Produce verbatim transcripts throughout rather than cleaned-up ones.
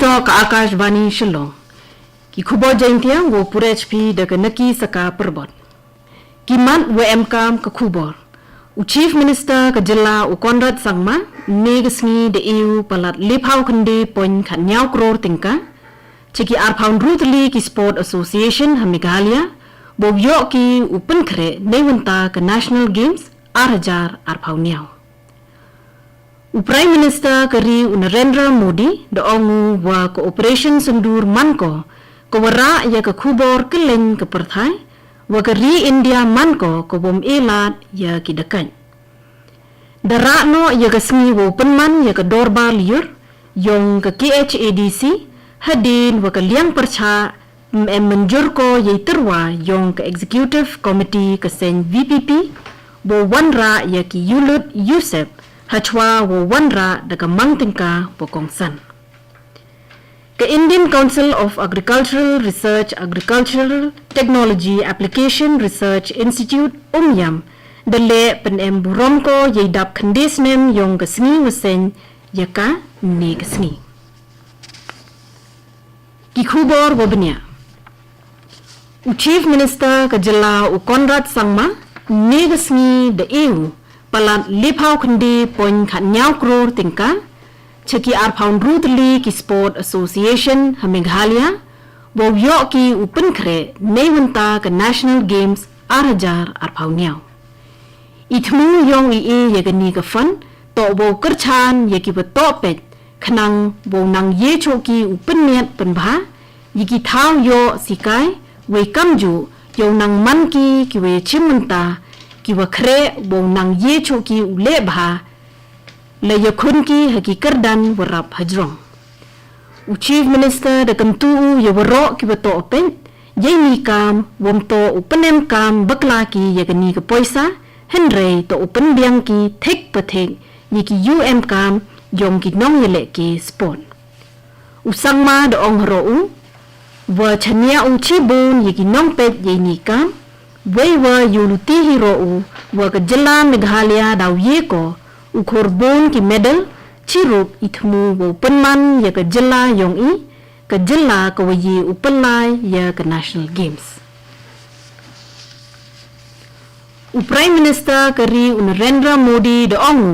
Toh ka Akashvani Shillong. Ki khubor Jaiñtia wow puræ phi da ka Nakisaka Pyrbot. Ki mat wa emkaam ka khubor. U Chief Minister ka jylla u Conrad Sangma ynne ka sngi da e u palat lephaw khynde point khatynñiaw klur tyngka cha ki arphaw ynru tylli ki Sport Association ha Meghalaya wow yoh ki u pynkhreh neibynta ka National Games ar hajar arphaw ynñiaw. U Prime Minister ka ri u Narendra Modi da ong u wa ka Operation Sindoor man ko kawa rah ya ka khubor kylleiñ ka pyrthai, wa ka ri India man ko kawym e laad ya ki dakait. Da rah noh ya ka sngi wow pynman ya ka dorbar lyiur yong ka K H A D C hadien wa ka liang pyrchah ym em mynjur ko yei tyrwa yong ka Executive Committee ka seiñ V P P wow wanrah ya ki yulut yusep hachwa wow wanrah da ka mang tyngka wa kongsan. Ka Indian Council of Agricultural Research Agricultural Technology Application Research Institute, UMYAM, da leh pynemburom ko yei dap khynde snem yong ka sngi wa seiñ ya ka ynne ka sngi. Ki khubor wa bniah. U Chief Minister ka jylla u Conrad Sangma ynne ka sngi da e u palat lephaw khynde point khatynñiaw klur tyngka cha ki arphaw ynru tylli ki Sport Association ha Meghalaya wow yoh ki u pynkhreh neibynta ka National Games ar hajar arphaw ynñiaw. I thmu yong i e ya kani ka fund toh wow kyrchaan ya kiwa toh peit khnang wow nang ye chooh ki u pynmiat pynbha ya ki thaw yoh sikai wei kamjooh yow nang man ki kiwa chimbynta kiwa khreh wow nang ye chooh ki u lehbha la yakhun ki ha ki kyrdan wa rap hajrong. U Chief Minister da kyntu u ya waroh kiwa toh peit yeini i kaam wym toh u pynemkaam bakla ki ya kani ka poisa, hynrei toh u pynbiang ki thik pa thik ya ki emkaam yong ki nongyalehke sport. U Sangma da ong haroh u wa chaniah u chiboon ya ki nongpeit yeini i kaam weiwa yooluti hi roh u wa ka jylla Meghalaya daw ye ko u khyrboon ki medal chirup i thmu wow pynman ya ka jylla yong i, ka jylla kawa ye u pynlai ya ka National Games. U Prime Minister ka ri u Narendra Modi da ong u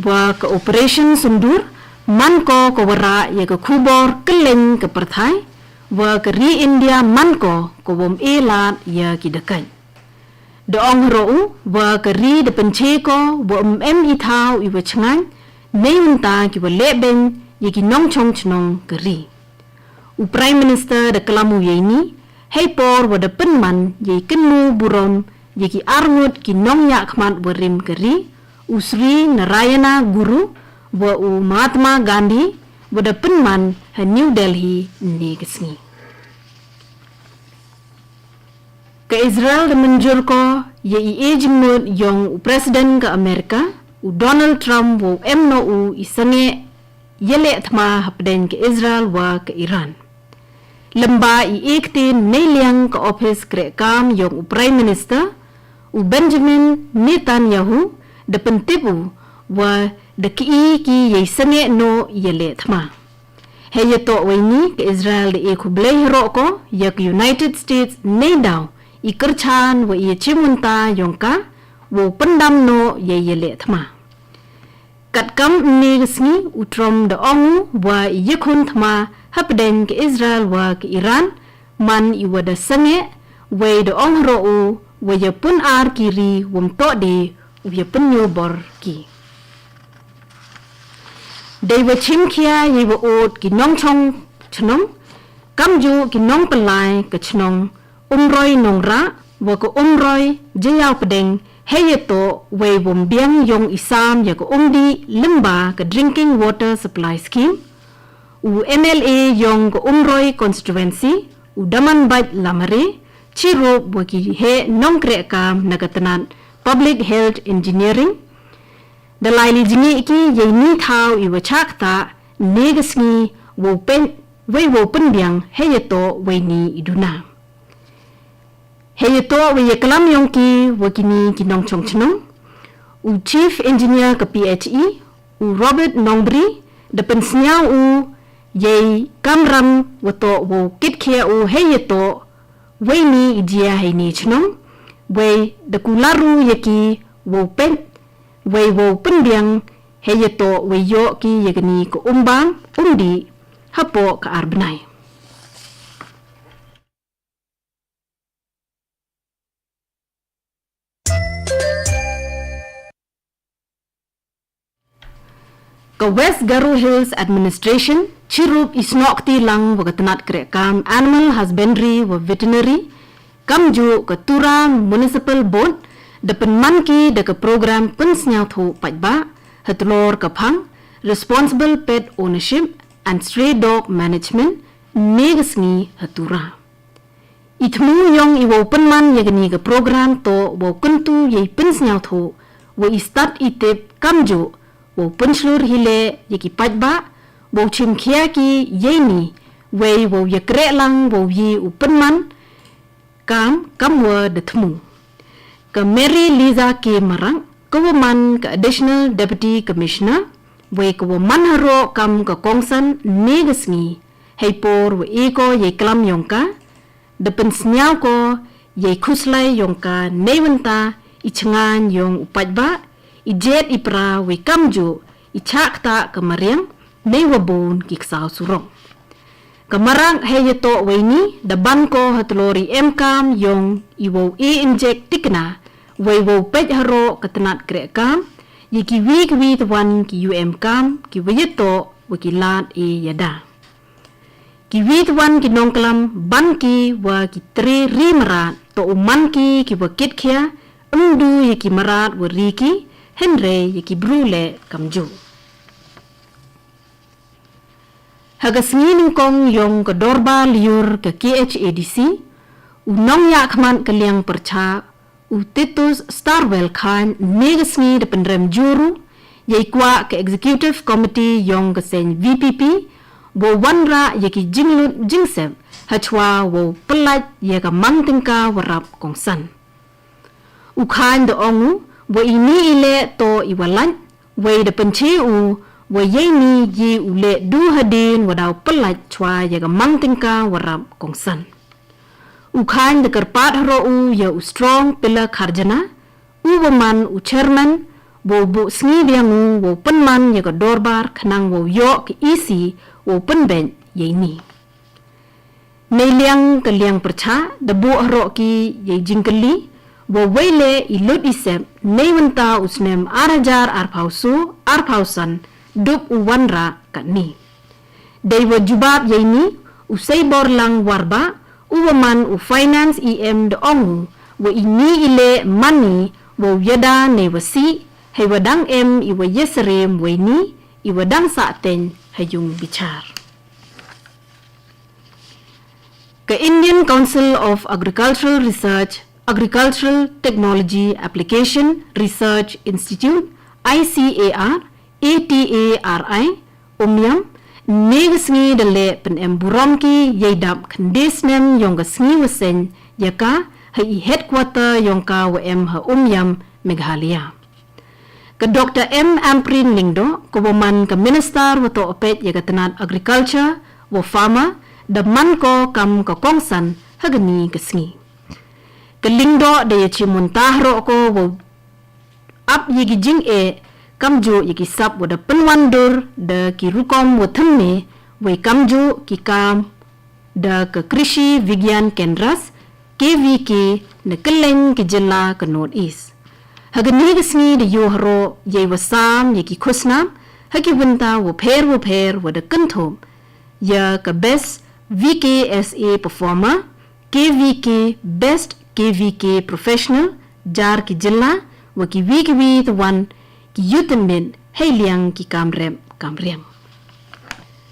wa ka Operation Sindoor man ko kawa rah ya ka khubor kylleiñ ka pyrthai wa ka ri India man ko kawym e laad ya ki dakait. Da ong haroh u wa ka ri da pynche ko wa ym em i thaw iwa chngaiñ neibynta kiwa lehbeiñ ya ki nongchong chnong ka ri. U Prime Minister da klam u yeini heipor wa da pynman yei kynmoo burom ya ki arngut ki nongyahkhmat warim ka ri, u Shri Narayana Guru wa u Mahatma Gandhi wa da pynman ha New Delhi ynne ka sngi. Ka Israel da mynjur ko ya i e jingmut yong u President ka America u Donald Trump wow em noh u i sangeh yaleh thma hapdeiñ ka Israel wa ka Iran. Lyngba i e ktien neiliang ka office krehkaam yong u Prime Minister, u Benjamin Netanyahu da pyntip u wa da ki i ki yei sangeh noh yaleh thma. Heiyatoh wa ini ka Israel da e khublei haroh ko ya ka United States neidaw i kyrchaan wa i yachimbynta yong ka wow pyndam noh yei yaleh thma. Katkam ynne ka sngi u Trump da ong u wa i yakhun thma hapdeiñ ka Israel wa ka Iran man iwa da sangeh, wei da ong haroh u wa yapun ar ki ri wym toh de u yapynyoo bor ki. Deiwa chimkhia yeiwa ood ki nongchong chnong kamjooh ki nongpynlai ka chnong Umroi Nongrah wa ka Umroi Jaiaw Pdeng heiyatoh wei wym biang yong i saam ya ka umdih lyngba ka Drinking Water Supply Scheme, u MLA yong ka Umroi Constituency, u Damanbait Lamare, chirup wa ki heh nongkrehkaam na ka tnat Public Health Engineering, da lai li jngoh ki yeini i thaw iwa chah ktah ynne ka sngi wei wow pynbiang heiyatoh wa ini i duna. Heiyatoh wa i yaklam yong ki wa kini ki nongchong chnong, u Chief Engineer ka PHE, u Robert Nongbri, da pynsñiaw u yei kamram wa toh wow kitkhia u heiyatoh wei ini i jia heini i chnong, wei da kular u ya ki wow peit, wei wow pynbiang heiyatoh wei yoh ki ya kani ka umbaam umdih hapoh ka ar bnai. Ka West Garo Hills Administration chirup i snoh kti lang wa ka tnat krehkaam Animal Husbandry wa Veterinary, kamjooh ka Tura Municipal Board, da pynman ki da ka program pynsñiawthooh paidbah halor ka phang Responsible Pet Ownership and Stray Dog Management ynne ka sngi ha Tura. I thmu yong i wow pynman ya kani ka program toh wow kyntu yei pynsñiawthooh wa i stad i tip, kamjooh wow pynchlur hi leh ya ki paidbah wow chimkhia ki yeini, wei wow yakrehlang wow ye u pynman kaam kamwa da thmu. Ka Mary Lisa K Marak, kawa man ka Additional Deputy Commissioner wei kawa man haroh kam ka kongsan ynne ka sngi, heipor wa e ko yei klam yong ka, da pynsñiaw ko yei khuslai yong ka neibynta i chngaiñ yong u paidbah, i jait i pra wei kamjooh i chah ktah ka mariang neiwa boon ki ksaw surok. Ka Marak heiyatoh wa ini da ban ko halor i emkaam yong i wow e injek tikna wei wow peit haroh ka tnat krehkaam ya kiwi kiwi tawon ki emkaam kiwa yatoh wa ki laad e yada. Kiwi tawon ki nongklam ban ki wa ki tre ri mrad toh u man ki kiwa kitkhia, ym du ya ki mrad wa ri ki, hynrei ya ki bru leh kamjooh. Ha ka sngi nyngkong yong ka dorbar lyiur ka KHADC, u nongyahkhmat ka liang pyrchah, u Titus Starwell Chyne, ynne ka sngi da pynrem joor u yei kwah ka Executive Committee yong ka seiñ VPP wow wanrah ya ki jinglut jingsep hachwa wow pyllait ya ka mang tyngka warap kongsan. U Chyne da ong u wa ini i leh toh iwa lait, wei da pynche u wa yeini ye u leh du hadien wa daw pyllait chwa ya ka mang tyngka warap kongsan. U Chyne da kyrpaad haroh u ya u Strong Pillai Kharjana, uwa man u Chairman, wow booh sngi biang u wow pynman ya ka dorbar khnang wow yoh ka EC wow pynbeit yeini. Neiliang ka liang pyrchah da booh haroh ki yei jingkylli wa wei leh i lut i sep neibynta u snem ar hajar arphaw soo arphaw san, dep u wanrah katni. Deiwa jubab yeini, u Seiborlang Warbah, uwa man u Finance EM, da ong u wa ini i leh man i wow yada neiwa sih, heiwa dang em iwa yasyriem wa ini, iwa dang sahteiñ ha yung bichaar. Ka Indian Council of Agricultural Research, Agricultural Technology Application Research Institute, ICAR, ATARI, Umiam, ynne ka sngi da leh pynemburom ki yei dap khynde snem yong ka sngi wa seiñ ya ka ha i headquarter yong ka wa em ha Umiam, Meghalaya. Ka Dr M Ampareen Lyngdoh, kawa man ka Minister wa toh peit ya ka tnat Agriculture wa Farmer, da man ko kam ka kongsan ha kani ka sngi. Ka Lyngdoh da yachimbynta haroh ko wow ap ya ki jingeh kamjooh ya ki sap wa da pynwandur da ki rukom wa thymme, wei kamjooh ki kaam da ka Krishi Vigyan Kendras, KVK, na kylleiñ ki jylla ka North East. Ha kani ka sngi da yoo haroh yeiwa saam ya ki khusnaam ha ki bynta waphær waphær wa da kynthup ya ka Best VKSA Performer, KVK Best KVK Professional, jar ki jylla, wa kiwi kiwi tawon ki yutynmiet heiliang ki kaam rep kaam riang.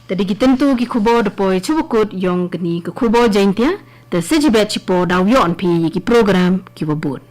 Tæ da ki tyntu ki khubor da poi cha wakut yong kani ka khubor Jaiñtia, tæ sa chibet chipor daw yoh phi ya ki program kiwa bood.